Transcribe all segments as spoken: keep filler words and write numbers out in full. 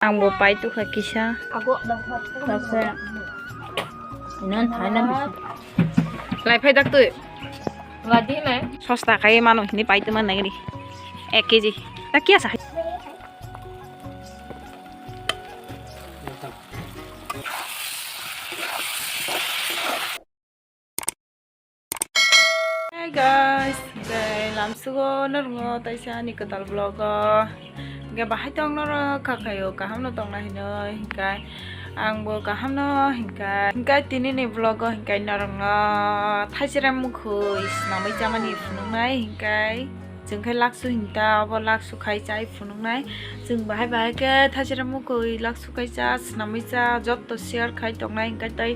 Ang bo pai tukha kisa. Abo. Ino thai na bisi. Lai phai dak twi. Ladi nai. Sosta khai mano hini pai tuma nai gini. Ek K G. Ta kiya sa? Hey guys, hingke lamsugo norokno taisa ani kwtal vlog o. Hingke bahai tong norok khakhaio kaham no tongna hinoi hingke ang bo kaham no hingke hingke tini ni vlog o hingke norokno thaisera mukhoi swnamwi chamani phunuknai hingke. Chwng khe laksu hinta, obo laksu khai chai phunuknai. Chwng bahai bahai khe thaisera mukhoi laksu khai cha, swnamwi cha, jotto share khai tongnai, hingkhe tei,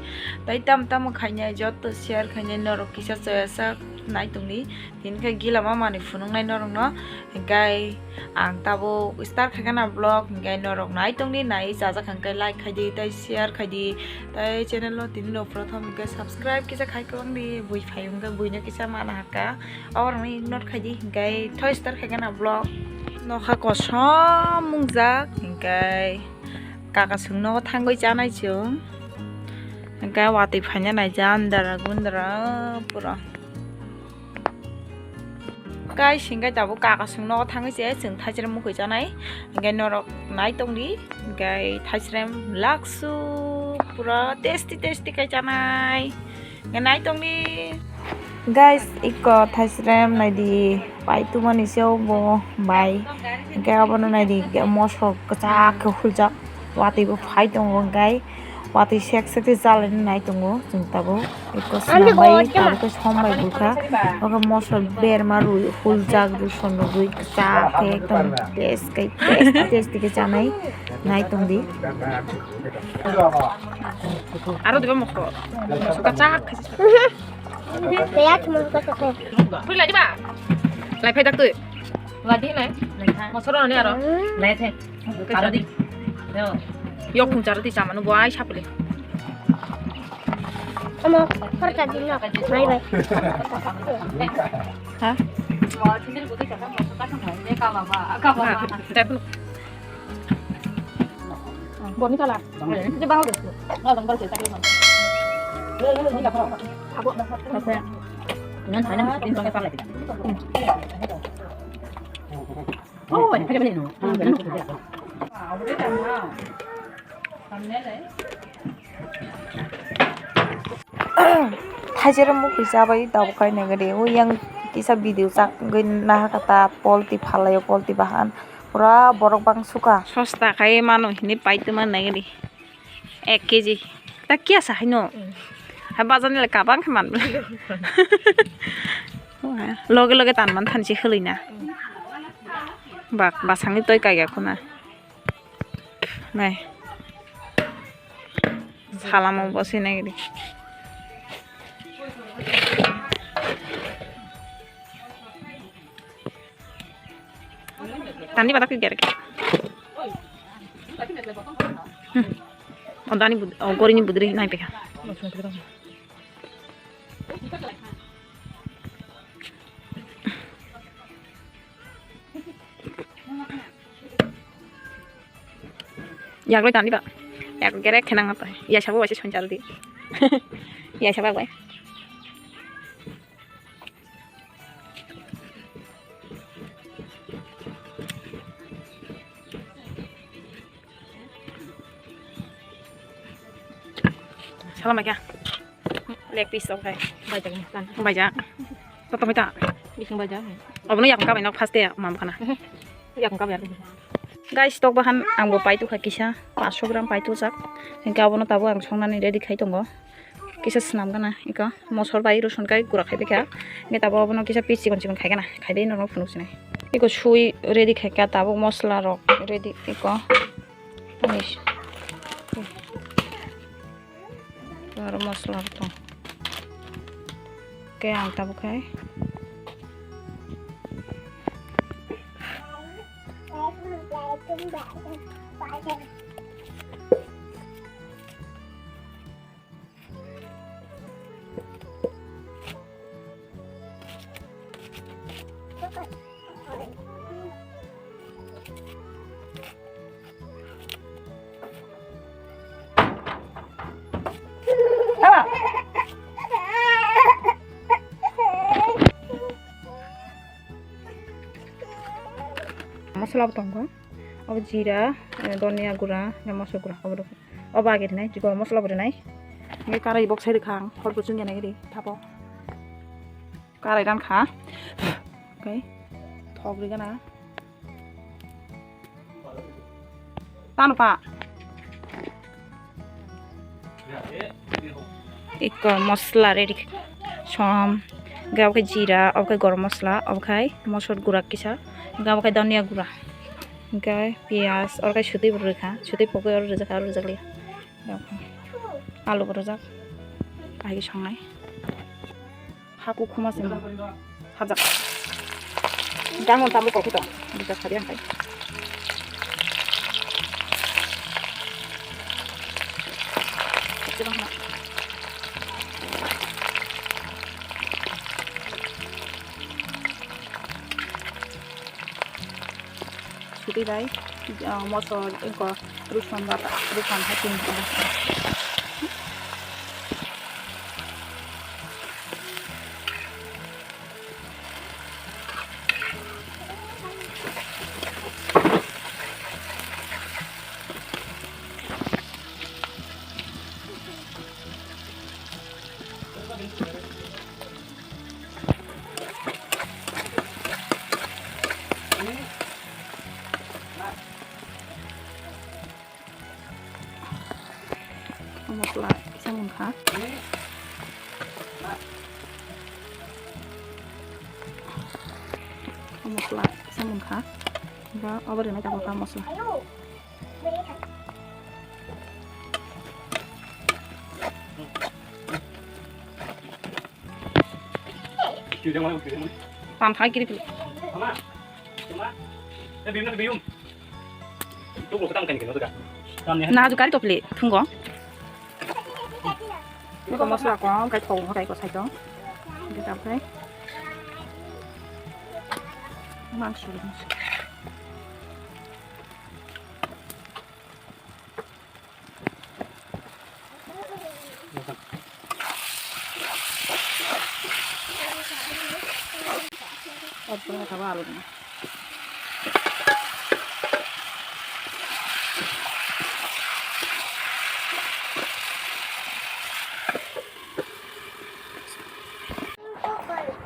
tei tamo tamo khainai, jotto share khainai, norok kisa choya sak nai tongdi. Tini khe gila ma manwi phunuknai norokno, hingkhe ang tabuk start khai khana vlog, hingkhe norok nai tongdi, nai chajak hingkhe like khaidi, tei share khaidi, tei channel o tini no prothom hingkhe subscribe kisa khai kwbangdi, bui phai hingkhe buino kisa mana hakha. Abo rokno ignore khaidi, hingkhe thoi start khai khana vlog. Nokha kosom mungjak, hingkhe kaka chwng nogo thangwi chanai chwng. Hingkhe watwi phaina naija andara gundara pura. Guys, hingkhe tabuk kaka chwng nogo thangwi se chwng thaisera mukhoi chanai. Hingkhe norok nai tongdi, hingkhe thaisera laksu pura tasty tasty khai chanai. Nai tongdi. Guys, iko thaisrem naidi, pai tumani se obo bai. Hingke abono naidi, hingke mosok kwchak khe huljak, watwi bo phai tongo, hingke watwi sek sek se chalani nai tongo chwng tabuk. Iko swnam bai, tabuk khe som bai bwkha. Obo mosok berma rwi huljak, rwson rwgwi kwchak khe ekdom taste khe, taste, taste khe chanai nai tongdi. Aro diba mosok. Mosok kachak khaisa. Kaya cuma suka suka. Puri lagi ba? Lai phai dak tui. Lagi nai. Mosok rani aro. Lai the. Aro di. Yo. Yok khung charo di chamanu bo ai sapli. Amo, khorcha din no. Bye bye. Ha? Teplo. Boni sala. Ini bang. Bang bang. Ini bang. Ini bang. Ini bang. Ini bang. Ini bang. Oh, ini bang. Thaisera mukhoi chabai tabuk khai nai gari. O yang kisa video chak gwi nahaka ta polti phalai o polti bahan. Pura borok bang suka. Sosta khai mano hini pai tuma nai gari. Ek K G. Ta kiya sa haino. Hmm. Hai bazar ni le kabang khe man. Loge loge tan man thansi hwlwi na. Hmm. Bak basangni toi kaiga khuna. Nai. Salamo bo sinai gidi. Tandi badak ti derek. Hmm. O dani bud-, o gorini budri nai pekha. Yaglai tandi ba. Yak gerek khenang apa? Ya sabo waise sonjal di. Ya sabo bai. Salam ya. Leg piece rok hai. Baijak ni tan. Baijak. Toto mita. Bising baijak. Obono yakung kabai nok first day mam khana. Yakung kabai. Guys, tok bahan ang bo pai tukha kisa, paanch sho gram pai tujak. Hingke abono tabuk ang songnani ready khai tongo. Kisa swnam gana iko mosor bai rosun kai gura khai bikha. Hingke tabuk abono kisa piece chikon chikon khai gana. Khai dei norok phunuk sinai. Iko sui ready khai kha tabuk mosla rok ready iko. Aro mosla rok tong. Khe ang tabuk khai. Mosola bo tongo. Obo jira, eh, dhania gura, eh, mosla gura, obo rw-, obo age rwnai, gorom mosola bo rwnai. Hingke karai bok sai rwkha ang, hor bo chwngya nai ri, thapo. Karai rankha. Oke. Thok ri gana. Tano pa. Eko mosola ready som. Hingke obo khe jira, obo khe gorom mosola, obo khe mosor gura kisa, hingke obo khe dhania gura, hingke piyaj, oro khe sotwi bo rwkha, sotwi pokoi oro rwjakha, oro rwjakliya. Alu bo rwjak, kahai khe songnai. Haku khuma se ma. Hajak. Dango tambo kokito. Bisa sabi ang kai. Sudi bai, ah, mosol, eko, ruson bata, ruson hai tin. Mosla kisa mungkha. Mosla kisa mungkha. Ba obo rwnai tabuk kha mosla. Tam thang kiri pili. Na aju kari to pili thungo. Iko mosla ko kai thong kai ko sai to. Kita kai. Mangso.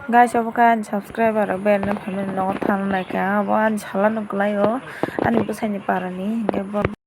Guys, obo khe ani subscriber rok bel no phaimani nogo thang nai kha, abo ani sala no kwlai o, ani bwsai ni para ni, hingke bo.